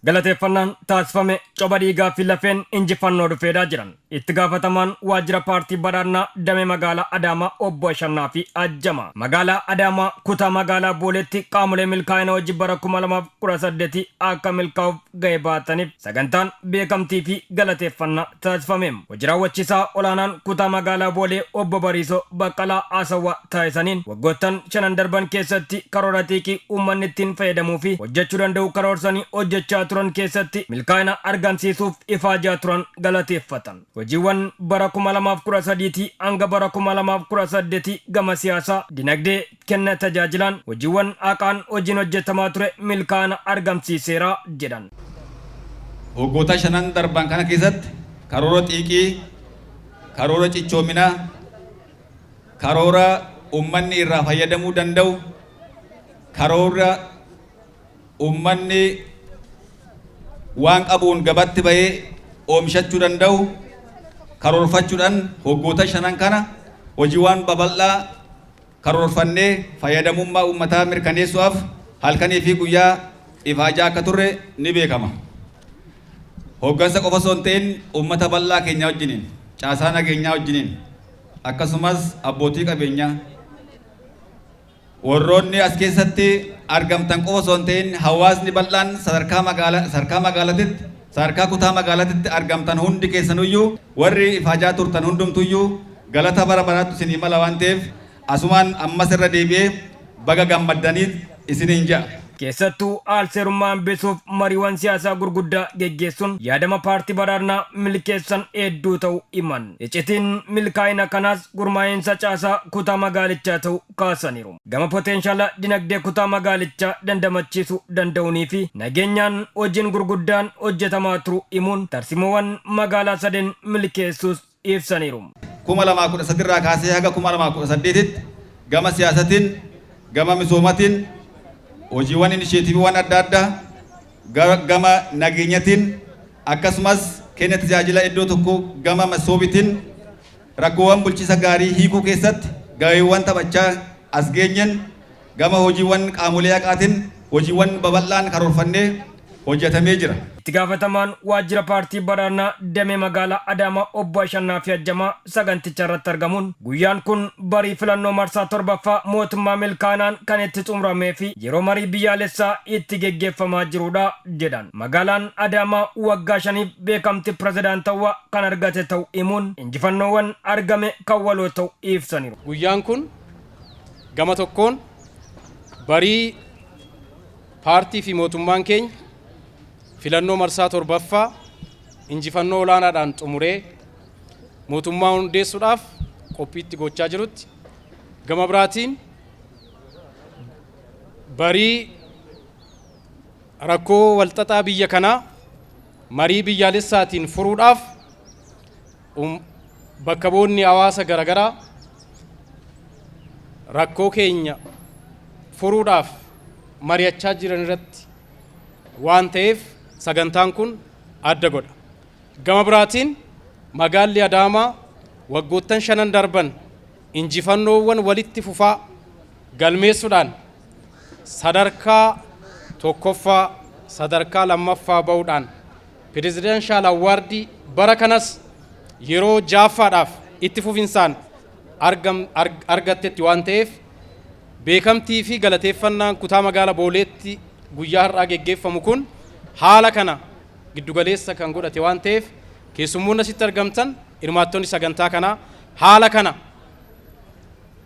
Galateeffannaan taasifame coba dhiigaa fi lafeen injifannoo dhufeedhaa jiran. Itti gaafatamaan waajjira paartii badhaadhinaa damee magaalaa Adaamaa obbo Ashannaa fi Ajjama. Magaalaa Adaamaa kutaa magaalaa Booleetti qaamolee milkaa'ina hojii bara 2018 akka milkaa'uuf ga'ee baataniif sagantaan beekamtii fi galateeffannaa taasifame. Hojii raawwachiisaa olaanaan kutaa magaalaa Boolee obbo Bariisoo Baqqalaa haasawaa taasisaniin waggoottan shanan darban keessatti karoora xiiqii uummanni ittiin fayyadamuu fi hojjechuu danda'u karoorsanii hojjechaa turan keessatti milkaa'ina argamsiisuuf ifaajaa turan galateeffatan. Hojiiwwan bara 2013 hanga bara 2018 gama siyaasaa, dinagdee, kenna tajaajilaan hojiiwwan haqaan hojiin hojjetamaa ture milkaa'ina argamsiiseera jedhan. Waggoota shanan darban kana keessatti karoora xiiqii, karoora cichoominaa, karoora uummanni irraa fayyadamuu danda'u, karoora uummanni waan qabuun gabatti bahee oomishachuu danda'u karoorfachuudhaan waggoota shanan kana hojiiwwan babal'aa karoorfannee fayyadamummaa uummataa mirkaneessuudhaaf halkanii fi guyyaa ifaajaa akka turre ni beekama. Hooggansa qofa osoo hin ta'in uummata bal'aa keenya wajjiniin, caasaa nageenyaa wajjiniin, akkasumas abbootii qabeenyaa warroonni as keessatti argamtan qofa osoo hin ta'in hawaasni bal'aan sadarkaa magaalaa sadarkaa magaalatitti sadarkaa kutaa magaalatitti argamtan hundi keessanuyyuu warri ifaajaa turtan hundumtuyyuu galata bara baraatti isinii mala waan ta'eef asumaan ammas irra deebi'ee baga gammaddaniit isiniin ja'a. Keessattuu aalseerummaa hambisuuf mariiwwan siyaasaa gurguddaa geggeessuun yaadama paartii badhaadhinaa milkeessan hedduu ta'uu himan. Iccitiin milkaa'ina kanaas gurmaa'insa caasaa kutaa magaalichaa ta'uu kaasaniiru. Gama potenshaala dinagdee kutaa magaalichaa dandamachiisuu danda'uunii fi nageenyaan hojiin gurguddaan hojjetamaa turu himuun tarsimoowwan magaalaa sadeen milkeessuus ibsaniiru. 2013 irraa kaasee haga 2018tti gama siyaasatiin, gama misoomatiin, hojiiwwan inisheetiiviiwwan adda addaa gama nageenyatiin, akkasumas kenna tajaajila iddoo tokko gama masoobitiin rakkoowwan bulchiisa gaarii hiikuu keessatti gaheewwan taphachaa as geenyen, gama hojiiwwan qaamolee haqaatiin hojiiwwan babal'aan karoorfannee hojjetamee jira. Itti gaafatamaan waajjira paartii badhaadhinaa damee magaalaa Adaamaa obbo Ashannaa fi Ajjamaa saganticha irratti argamuun guyyaan kun barii filannoo marsaa torbaffaa mootummaa milkaa'inaan kan itti xumuramee fi yeroo marii biyyaalessaa itti geggeeffamaa jirudha jedhan. Magaalaan Adaamaa waggaa 5f beekamtii pirezidaantawaa kan argate ta'u himuun injifannoowwan argame kan waloo ta'u ibsaniiru. Guyyaan kun gama tokkoon barii paartii fi mootummaan keenya filannoo marsaa torbaffaa injifannoo olaanaadhaan xumuree mootummaa hundeessuudhaaf qophiitti gochaa jirutti, gama biraatiin barii rakkoo walxaxaa biyya kanaa marii biyyaalessaatiin furuudhaaf bakka bu'oonni hawaasa garaagaraa rakkoo keenya furuudhaaf mari'achaa jiran irratti waan ta'eef sagantaan kun adda godha. Gama biraatiin magaalli Adaamaa waggoottan shanan darban injifannoowwan walitti fufaa galmeessuudhaan sadarkaa tokkoffaa, sadarkaa lammaffaa ba'uudhaan presidential award bara kanas yeroo ja'affaadhaaf itti fufinsaan argattetti waan ta'eef beekamtii fi galateeffannaan kutaa magaalaa Booleetti guyyaa har'aa geggeeffamu kun haala kana giddugaleessa kan godhate waan ta'eef keessummoonni asitti argamtan, hirmaattonni sagantaa kanaa haala kana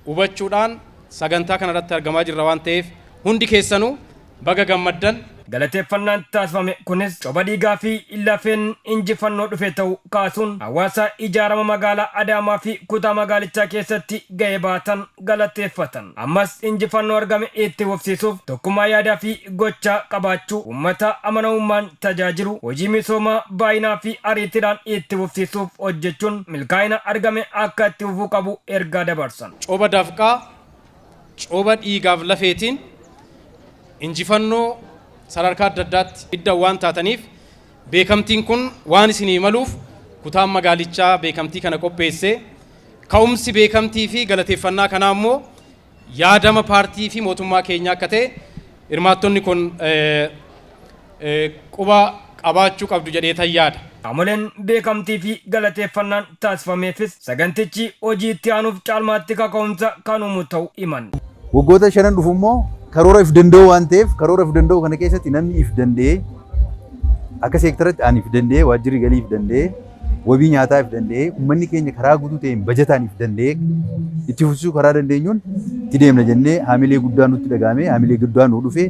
hubachuudhaan sagantaa kana irratti argamaa jirra waan ta'eef hundi keessanuu baga gammaddan. Galateeffannaan taasifame kunis coba dhiigaa fi lafeen injifannoo dhufe ta'uu kaasuun hawaasa ijaarama magaalaa Adaamaa fi kutaa magaalichaa keessatti ga'ee baatan galateeffatan. Ammas injifannoo argame itti fufsiisuuf tokkummaa yaadaa fi gochaa qabaachuu, uummata amanamummaan tajaajilu, hojii misoomaa baay'inaa fi ariitiidhaan itti fufsiisuuf hojjechuun milkaa'ina argame akka itti fufuu qabu ergaa dabarsan. Coba dafqaa, coba dhiigaaf lafeetiin injifannoo sadarkaa adda addaatti idda waan taataniif beekamtiin kun waan isinii maluuf kutaan magaalichaa beekamtii kana qopheesse. Ka'umsi beekamtii fi galateeffannaa kanaa immoo yaadama paartii fi mootummaa keenyaa akka ta'e hirmaattonni kun quba qabaachuu qabdu jedhee tayyaada. Qaamoleen beekamtii fi galateeffannaan taasifameefis sagantichi hojii itti aanuuf caalmaatti kaka'umsa kan uumu ta'uu himan. Waggoota 5 dhufu immoo karoora if danda'u waan ta'eef, karoora if danda'u kana keessatti namni if danda'ee, akka seektaratti ani if danda'ee, waajjirri galii if danda'ee, wabii nyaataa if danda'ee, uummanni keenya karaa guutuu ta'een bajataan if danda'ee itti fufsiisuu karaa dandeenyuun itti deemna jennee haamilee guddaa nutti dhagahame, haamilee guddaa nu dhufe.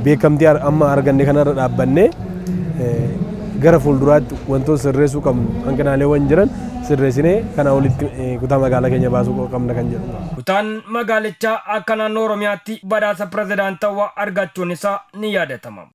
Beekamtii amma arganne kanarra dhaabbannee gara fuulduraatti wantoota sirreessuu qabnu, hanqinaaleewwan jiran sirreessinee kana olitti kutaa magaalaa keenya baasuu qabna kan jedhu. Kutaan magaalichaa akka naannoo Oromiyaatti badhaasa pirezidaantawaa argachuun isaa ni yaadatama.